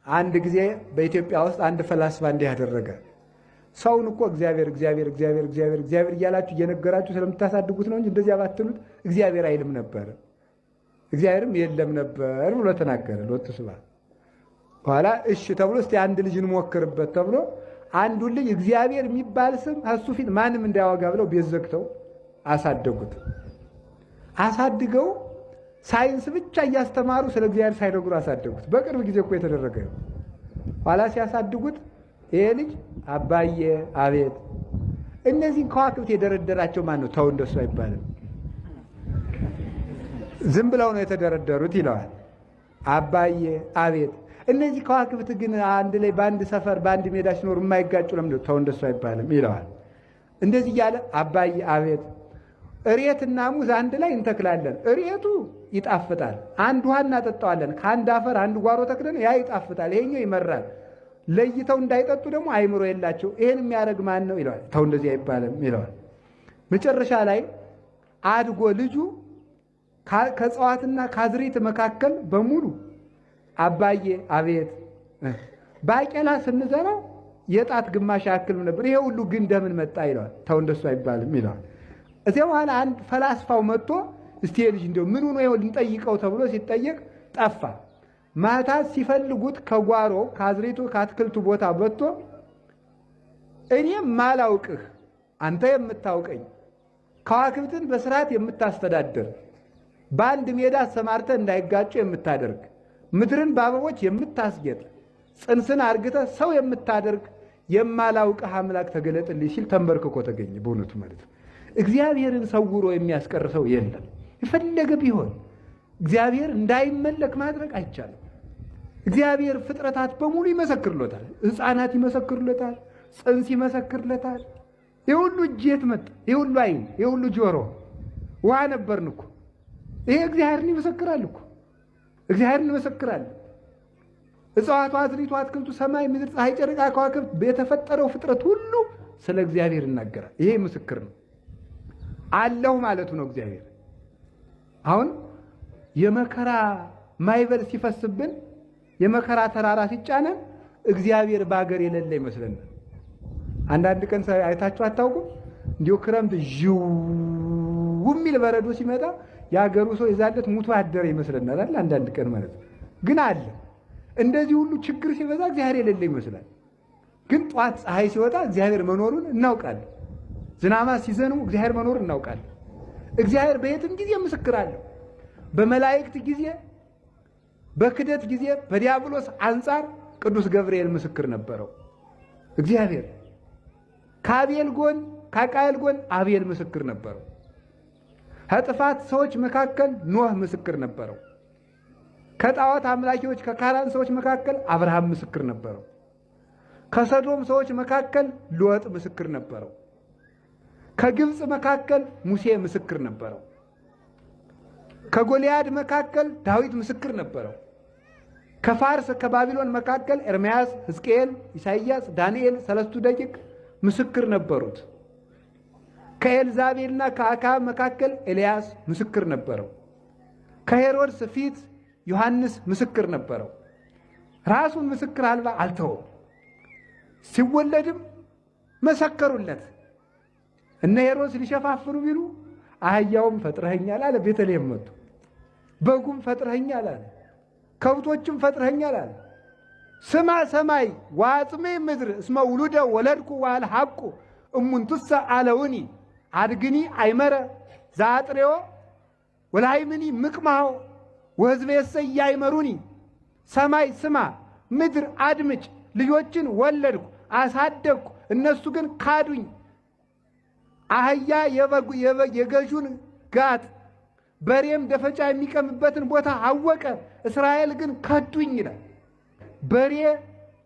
አንድ ጊዜ በኢትዮጵያ ውስጥ አንድ ፈላስፋ እንዲህ ያደረገ፣ ሰውን እኮ እግዚአብሔር እግዚአብሔር እግዚአብሔር እግዚአብሔር እግዚአብሔር እያላችሁ እየነገራችሁ ስለምታሳድጉት ነው እንጂ እንደዚያ ባትሉት እግዚአብሔር አይልም ነበር፣ እግዚአብሔርም የለም ነበር ብሎ ተናገረ። ሎቱ ስብሐት። በኋላ እሺ ተብሎ እስቲ አንድ ልጅ እንሞክርበት ተብሎ አንዱን ልጅ እግዚአብሔር የሚባል ስም እሱ ፊት ማንም እንዳያወጋ ብለው ቤት ዘግተው አሳደጉት። አሳድገው ሳይንስ ብቻ እያስተማሩ ስለ እግዚአብሔር ሳይነግሩ አሳደጉት። በቅርብ ጊዜ እኮ የተደረገ ነው። ኋላ ሲያሳድጉት ይሄ ልጅ አባዬ አቤት፣ እነዚህን ከዋክብት የደረደራቸው ማን ነው? ተው እንደሱ አይባልም፣ ዝም ብለው ነው የተደረደሩት ይለዋል። አባዬ አቤት፣ እነዚህ ከዋክብት ግን አንድ ላይ በአንድ ሰፈር በአንድ ሜዳ ሲኖሩ የማይጋጩ ለምንድን ነው? ተው እንደሱ አይባልም ይለዋል። እንደዚህ እያለ አባዬ አቤት፣ እሬትና ሙዝ አንድ ላይ እንተክላለን። እሬቱ ይጣፍጣል፣ አንድ ውሃ እናጠጣዋለን። ከአንድ አፈር አንድ ጓሮ ተክለን ያ ይጣፍጣል፣ ይሄኛው ይመራል። ለይተው እንዳይጠጡ ደግሞ አይምሮ የላቸው። ይሄን የሚያደርግ ማን ነው ይለዋል። ተው እንደዚህ አይባልም ይለዋል። መጨረሻ ላይ አድጎ ልጁ ከእጽዋትና ከአዝሪት መካከል በሙሉ አባዬ አቤት፣ ባቄላ ስንዘራው የጣት ግማሽ ያክል ነበር፣ ይሄ ሁሉ ግን እንደምን መጣ ይለዋል። ተው እንደሱ አይባልም ይለዋል። እዚያ በኋላ አንድ ፈላስፋው መጥቶ እስቲ ልጅ እንደው ምን ሆኖ ይሆን ልንጠይቀው ተብሎ ሲጠየቅ ጠፋ። ማታ ሲፈልጉት ከጓሮ ከአዝሪቱ ከአትክልቱ ቦታ ወጥቶ እኔ ማላውቅህ አንተ የምታውቀኝ ከዋክብትን በስርዓት የምታስተዳድር በአንድ ሜዳ አሰማርተህ እንዳይጋጩ የምታደርግ ምድርን በአበቦች የምታስጌጥ ጽንስን አርግተህ ሰው የምታደርግ የማላውቅህ አምላክ ተገለጥልኝ ሲል ተንበርክኮ ተገኘ። በእውነቱ ማለት ነው። እግዚአብሔርን ሰውሮ የሚያስቀር ሰው የለም። የፈለገ ቢሆን እግዚአብሔር እንዳይመለክ ማድረግ አይቻልም። እግዚአብሔር ፍጥረታት በሙሉ ይመሰክርሎታል። ሕፃናት ይመሰክርሎታል። ጽንስ ይመሰክርለታል። ይህ ሁሉ እጅ የት መጣ? ይህ ሁሉ ዓይን፣ ይህ ሁሉ ጆሮ፣ ውሃ ነበርን እኮ። ይሄ እግዚአብሔርን ይመሰክራል እኮ። እግዚአብሔርን ይመሰክራል። እጽዋቱ፣ አዝሪቱ፣ አትክልቱ፣ ሰማይ፣ ምድር፣ ፀሐይ፣ ጨረቃ፣ ከዋክብት የተፈጠረው ፍጥረት ሁሉ ስለ እግዚአብሔር ይናገራል። ይሄ ምስክር ነው። አለሁ ማለቱ ነው እግዚአብሔር። አሁን የመከራ ማዕበል ሲፈስብን የመከራ ተራራ ሲጫነን እግዚአብሔር በአገር የሌለ ይመስለናል። አንዳንድ ቀን አይታችሁ አታውቁም? እንዲሁ ክረምት ዥው የሚል በረዶ ሲመጣ የአገሩ ሰው የዛለት ሙቶ አደረ ይመስለናል አይደል? አንዳንድ ቀን ማለት ነው። ግን አለ። እንደዚህ ሁሉ ችግር ሲበዛ እግዚአብሔር የሌለ ይመስላል። ግን ጧት ፀሐይ ሲወጣ እግዚአብሔር መኖሩን እናውቃለን። ዝናማ ሲዘንቡ እግዚአብሔር መኖሩን እናውቃለን። እግዚአብሔር በየትም ጊዜ ምስክር አለው። በመላእክት ጊዜ፣ በክደት ጊዜ፣ በዲያብሎስ አንጻር ቅዱስ ገብርኤል ምስክር ነበረው። እግዚአብሔር ከአቤል ጎን ከቃየል ጎን አቤል ምስክር ነበረው። ከጥፋት ሰዎች መካከል ኖህ ምስክር ነበረው። ከጣዖት አምላኪዎች ከካራን ሰዎች መካከል አብርሃም ምስክር ነበረው። ከሰዶም ሰዎች መካከል ሎጥ ምስክር ነበረው። ከግብፅ መካከል ሙሴ ምስክር ነበረው። ከጎልያድ መካከል ዳዊት ምስክር ነበረው። ከፋርስ ከባቢሎን መካከል ኤርምያስ፣ ሕዝቅኤል፣ ኢሳይያስ፣ ዳንኤል ሰለስቱ ደቂቅ ምስክር ነበሩት። ከኤልዛቤልና ከአክዓብ መካከል ኤልያስ ምስክር ነበረው። ከሄሮድስ ፊት ዮሐንስ ምስክር ነበረው። ራሱን ምስክር አልባ አልተወም። ሲወለድም መሰከሩለት። እነ ሄሮድስ ሊሸፋፍኑ ቢሉ አህያውም ፈጥረኸኛል አለ። ቤተልሔም መጡ። በጉም ፈጥረኸኛል አለ። ከብቶችም ፈጥረኸኛል አለ። ስማ ሰማይ ዋጽሜ ምድር እስመ ውሉደ ወለድኩ ዋልሐቁ እሙንቱሰ አለውኒ አድግኒ አይመረ ዛጥሬዎ ወላይምኒ ምቅማሆ ወሕዝቤሰ ኢያእመሩኒ። ሰማይ ስማ ምድር አድምጭ፣ ልጆችን ወለድኩ አሳደግኩ፣ እነሱ ግን ካዱኝ። አህያ የገዡን ጋጥ በሬም ደፈጫ የሚቀምበትን ቦታ አወቀ፣ እስራኤል ግን ከዱኝ ይላል። በሬ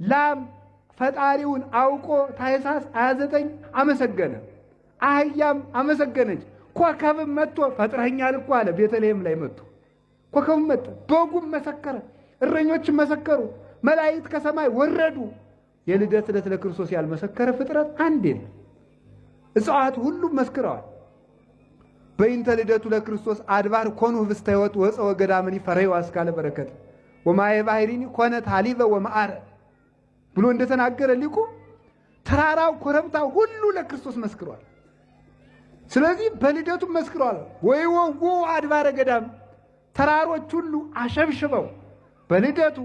ላም ፈጣሪውን አውቆ ታኅሳስ 29 አመሰገነ። አህያም አመሰገነች። ኮከብም መጥቶ ፈጥረኸኛል እኮ አለ። ቤተልሔም ላይ መጥቶ ኮከብም መጣ፣ በጉም መሰከረ፣ እረኞችም መሰከሩ፣ መላእክት ከሰማይ ወረዱ። የልደት ዕለት ለክርስቶስ ያልመሰከረ ፍጥረት አንድ የለም። እጽዋት ሁሉም መስክረዋል። በይንተ ልደቱ ለክርስቶስ አድባር ኮኑ ህብስተ ሕይወት ወፀ ወገዳምኒ ፈረዩ አስካለ በረከት ወማየ ባሕሪኒ ኮነት ሀሊበ ወመዓረ ብሎ እንደተናገረ ሊቁ ተራራው ኮረብታው ሁሉ ለክርስቶስ መስክሯል። ስለዚህ በልደቱ መስክሯል። ወይወጉ አድባረ ገዳም ተራሮች ሁሉ አሸብሽበው በልደቱ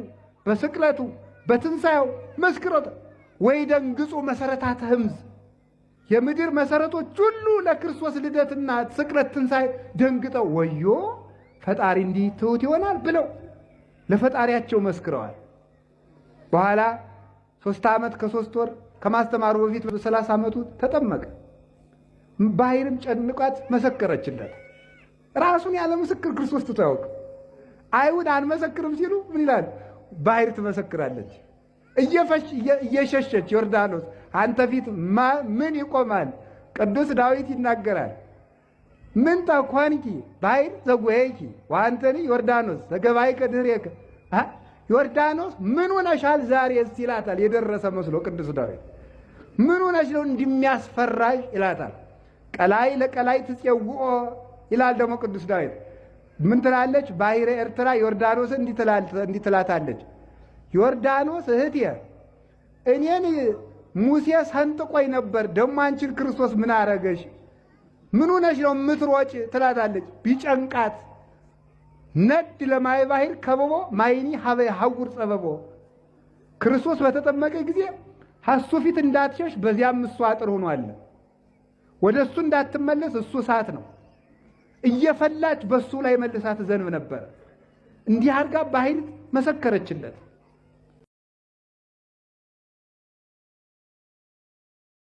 በስቅለቱ በትንሣኤው መስክሮታል። ወይ ደንግጹ መሰረታተ ህምዝ የምድር መሰረቶች ሁሉ ለክርስቶስ ልደትና ስቅለት ትንሣኤ ደንግጠው ወዮ ፈጣሪ እንዲህ ትሑት ይሆናል ብለው ለፈጣሪያቸው መስክረዋል። በኋላ 3 ዓመት ከ3 ወር ከማስተማሩ በፊት በ30 ዓመቱ ተጠመቀ። ባህርም ጨንቋት መሰከረችለት። ራሱን ያለ ምስክር ክርስቶስ ትቶ አያውቅም። አይሁድ አንመሰክርም ሲሉ ምን ይላል? ባህር ትመሰክራለች። እየሸሸች ዮርዳኖስ አንተ ፊት ምን ይቆማል? ቅዱስ ዳዊት ይናገራል። ምን ተኮንኪ ባህር ዘጎየኪ ወአንተኒ ዮርዳኖስ ዘገባይከ ድኅሬከ። ዮርዳኖስ ምን ሆነሻል ዛሬስ ይላታል። የደረሰ መስሎ ቅዱስ ዳዊት ምን ሆነሽ ነው እንደሚያስፈራሽ ይላታል። ቀላይ ለቀላይ ትጼውኦ ይላል ደግሞ ቅዱስ ዳዊት። ምን ትላለች? ባህረ ኤርትራ ዮርዳኖስን እንዲህ ትላታለች። ዮርዳኖስ እህቴ እኔን ሙሴ ሰንጥቆኝ ነበር፣ ደግሞ አንቺን ክርስቶስ ምን አረገሽ? ምን ሆነሽ ነው የምትሮጭ? ትላታለች። ቢጨንቃት ነድ ለማይ ባህር ከበቦ ማይኒ ሀበ ሐውር ጸበቦ። ክርስቶስ በተጠመቀ ጊዜ ሀሱ ፊት እንዳትሸሽ በዚያም እሱ አጥር ሆኗል። ወደ እሱ እንዳትመለስ እሱ እሳት ነው። እየፈላች በሱ ላይ መልሳ ትዘንብ ነበር። እንዲህ አድርጋ ባህር መሰከረችለት።